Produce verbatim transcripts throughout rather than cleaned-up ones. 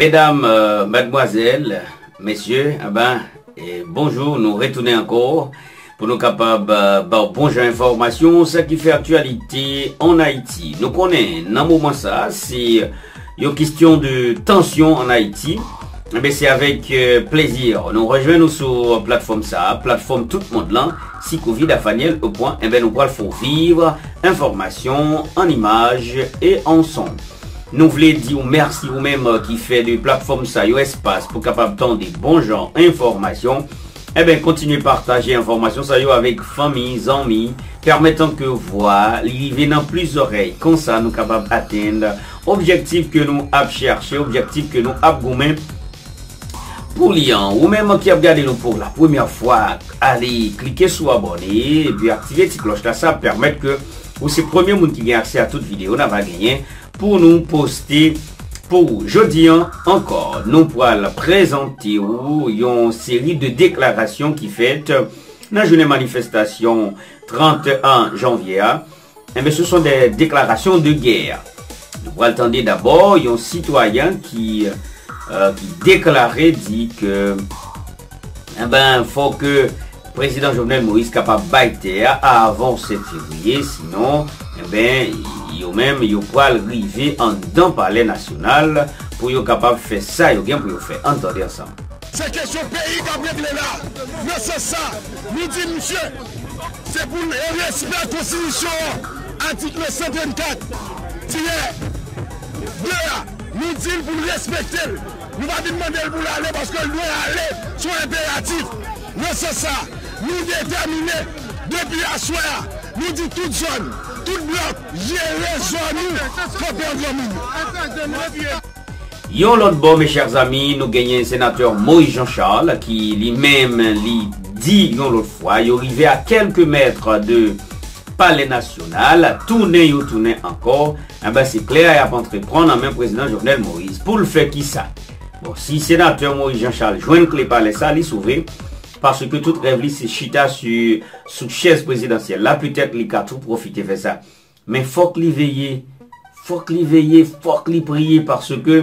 Medam, euh, madmwazèl, mesye, enben, e bonjou, nou retounen ankò pou nou kapab, euh, ba w bon jan enfòmasyon, sa ki fè aktyalite ann Ayiti. Nou konnen, nan moman sa, se yon kesyon de tansyon ann Ayiti. Enben, se avèk, euh, plezi nou rejwenn nou sou platfòm sa, platfòm tout mond lan, sikovidafaniel pwen enben, nou pral fè w viv enfòmasyon an imaj e an son. Nou vle di w mèsi ou menm ki fè de platfòm sa yo espas pou kapab tande bon jan enfòmasyon. Enben, kontinye pataje enfòmasyon sa yo avèk fanmi, zanmi, pèmètan ke vwa li rive nan plis zòrèy. Konsa, nou kapab atenn objektif ke nou ap chèche, objektif ke nou ap goumen pou li an. Ou menm ki ap gade nou pou la premyè fwa, ale klike sou abòne epi aktive ti klòch la. Sa ap pèmèt ke ou se premye moun ki gen aksè a tout videyo n ap genyen pou nou poste pou ou. Jodi an ankò, nou pral prezante ou yon seri de deklarasyon ki fèt nan jounen manifestasyon trant janvye a. Enben, ce sont des déclarations de guerre. Nou pral tande dabò yon sitwayen ki, euh, ki deklare di ke, enben, fò ke Prezidan Jovenel Moïse kapab bay tè a avan sèt fevriye, sinon, enben, yo menm, yo pral rive anndan Palè Nasyonal pou yo kapab fè sa yo gen pou yo fè. Ann tande ansanm. Se kesyon peyi k ap regle la. Nan sans sa, nou di misye, se pou l respè konstitisyon an, atik san trannkat tirè de a. Nou di l pou l respekte l. Nou pa vin mande l pou l ale paske l dwe ale, se yon enperatif. Nan sans sa, nou detèmine, depi aswè a, nou di tout zòn, tout blòk, jere zòn nou, kanpe an granmoun. Yon lòt bò, mes chers amis, nou genyen senatè Moïse Jean Charles ki li menm li di yon lòt fwa, yo rive a kèlke mèt de Palè Nasyonal, tounen yo tounen ankò, enben se kle a y ap antreprann nan men Prezidan Jovenel Moïse. Pou l fè kisa? Bon, si senatè Moïse Jean Charles jwenn kle palè sa, li sove, paske tout rèv li se chita sou, sou chèz prezidansyèl la, petèt li ka tou pwofite fè sa. Men fòk li veye, fòk li veye, fòk li priye, paske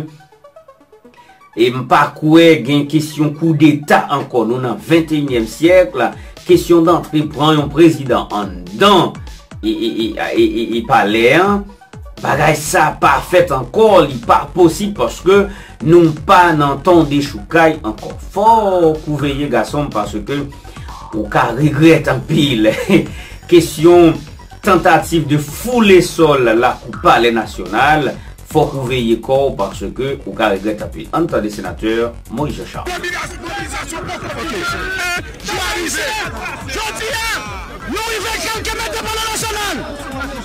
e m pa kwè gen kesyon koudeta ankò. Nou nan venteyinyèm syèk la, kesyon dantre pran yon prezidan anndan e, e, e, e, e, e palè an, bagay sa pa fèt ankò, li pa posib paske nou pa nan tan dechoukay ankò. Fòk ou veye gason m, paske ou ka regrèt anpil. Kesyon tantativ de foule sòl lakou Palè Nasyonal, fòk ou veye kò w paske ou ka regrèt anpil. Ann tande senatè Moïse Jean Charles. Mobilizasyon poko fini. Jodi a, nou rive kèlke mèt de Palè Nasyonal.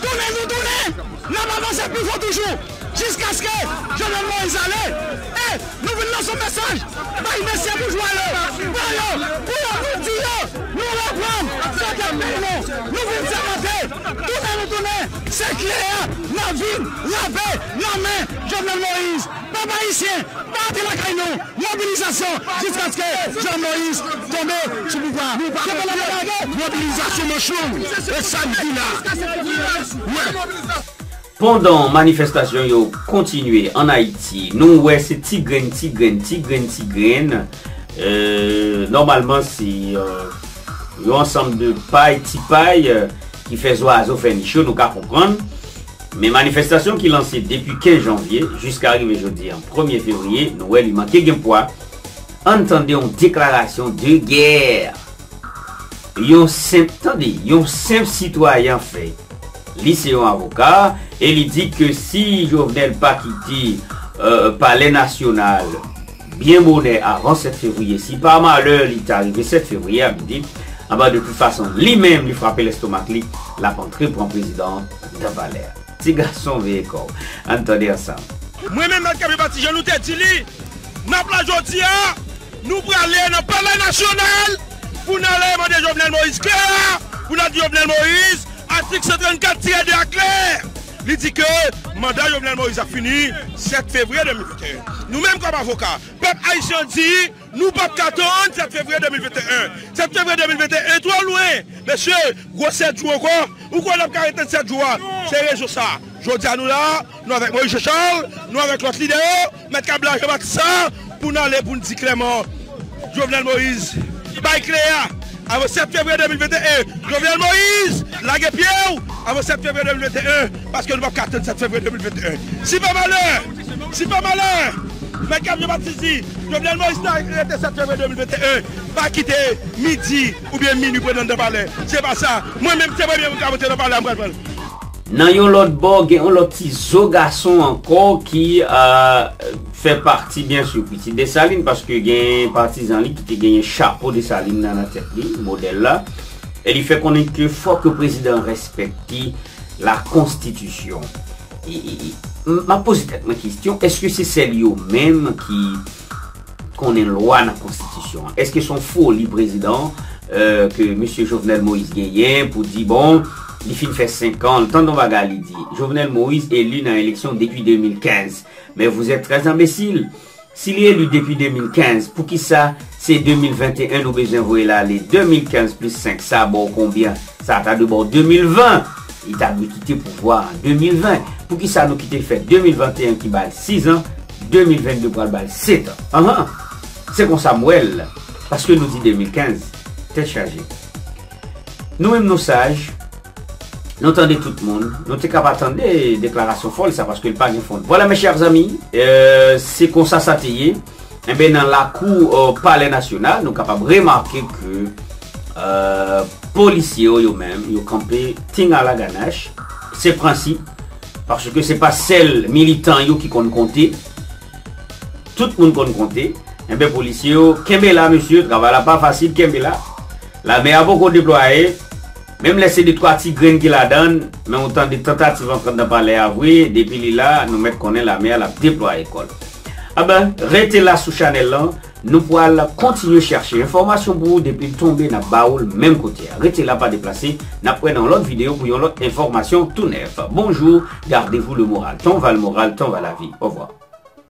Tounen nou tounen, n ap avanse pi fò toujou, jiskaske Jovenel Moïse ale. E nou vin lanse yon mesaj bay mesye boujwa yo, ba yo, pou yo, nou di yo, nou reprann sèten peyi nou, nou vin sèmante, tounen nou tounen, se kle a, n ap vin rape nan men Jovenel Moïse. Pèp ayisyen, pa antre lakay nou, mobilizasyon jiskaske Jovenel Moïse tonbe sou pouvwa. Nou pa konprann mobilizasyon manch long, e sa n di la. Wè. Pandan manifestasyon yo kontinye ann Ayiti, nou wè se ti grenn, ti grenn, ti grenn, ti grenn. Euh, nòmalman, se, euh, yon ansanm de pay, ti pay, euh, ki fè zwazo fè nich yo, nou ka konprann. Men manifestasyon ki lanse depi kenz janvye jiska rive jodi a, premye fevriye, nou wè li manke gen pwa. Ann tande yon deklarasyon de gè. Yon senp, tande, yon senp sitwayen fè. Li se yon avoka e li di ke si Jovenel pa kite, euh, Palè Nasyonal byen bonè avan sèt fevriye, si pa malè li ta rive sèt fevriye a midi, anba de tout fason, li menm li frape lestomak li, l ap antre pran prezidan anndan palè a. Ti gason veye kò w. Ann tande ansanm. Mwen menm, Mèt Kanpe Batijan, nou te di li, n ap la jodi a, nou prale nan Palè Nasyonal pou n ale mande Jovenel Moïse klè a, pou n al di Jovenel Moïse, atik san trannkat tirè de a klè. Li di ke manda Jovenel Moïse ap fini sèt fevriye de mil venteyen. Nou menm kòm avoka, pèp ayisyen an di, nou p ap ka tann sèt fevriye de mil venteyen. Sèt fevriye de mil venteyen twò lwen. Mesye, gwo sèt jou ankò. Ou kwè n ap ka ret tann sèt jou a? Se rezon sa. Jodi a nou la, nou avèk Moïse Jean Charles, nou avèk lòt lidè yo, mèt kab la Jean Baptiste sa, pou n ale pou n di klèman, Jovenel Moïse, bay kle a, avan sèt fevriye de mil venteyen, Jovenel Moïse, lage pye w, avan sèt fevriye de mil venteyen, paske nou p ap ka tann sèt fevriye de mil venteyen. Si pa malè, si pa malè, mèt kab Jean Baptiste di, Jovenel Moïse ta rete sèt fevriye de mil venteyen, pa kite midi oubyen minui pran nan palè. Se pa sa, mwen menm se premye moun k ap antre nan palè a, m pral pran l. Nan yon lòt bò, gen yon lòt ti zo gason ankò ki fè pati, byen si, Pitit Desalin, paske gen patizan li ki te genyen chapo Desalin nan nan tèt li, modèl la. E li fè konnen ke fòk prezidan an respekte la konstitisyon. M ap poze tèt mwen kesyon, èske se sèl yo menm ki konnen lwa nan konstitisyon an? Èske se yon foli prezidan ke mesye Jovenel Moïse genyen pou di, bon, li fin fè senk an, tann yon bagay li di, Jovenel Moïse eli nan eleksyon depi de mil kenz. Men vous êtes très enbesil. Si li eli depi de mil kenz, poukisa se de mil venteyen nou bezwen voye l ale? De mil kenz plis senk, sa ba w konbyen? Sa ta dwe ba w de mil ven. Li ta dwe kite pouvwa an de mil ven. Poukisa nou kite l fè de mil venteyen ki ba l sis an, de mil vennde pral ba l sèt an? Anhan! Se konsa m wè l. Paske nou di de mil kenz, tèt chaje. Nou menm nou saj, nou tande tout moun, nou te ka pa tande deklarasyon fòl sa paske l pa gen fondman. Vwala, mes chers amis, se konsa sa te ye. Enben, nan lakou Palè Nasyonal, nou kapab remake ke polisye yo, yo menm, yo kanpe ting a la ganach. Se prensip, paske se pa sèl militan yo ki konn konte. Tout moun konn konte. Enben, polisye yo, kenbe la, mesye, travay la pa fasil, kenbe la. Lame a poko deplwaye. Menm lè se de twa ti grenn ki ladan l, men ou tande tantativ antre nan palè a vre, depi li la, nou mèt konnen lame a l ap deplwaye kò l. Enben, rete la sou chanèl lan, nou pral kontinye chèche enfòmasyon pou ou, depi l tonbe, n ap ba ou l menm kote a. Rete la, pa deplase, n ap wè nan yon lòt videyo pou yon lòt enfòmasyon tou nèf. Bonjou, gardez-vous le moral. Ton va le moral, ton va la vie. Au revoir.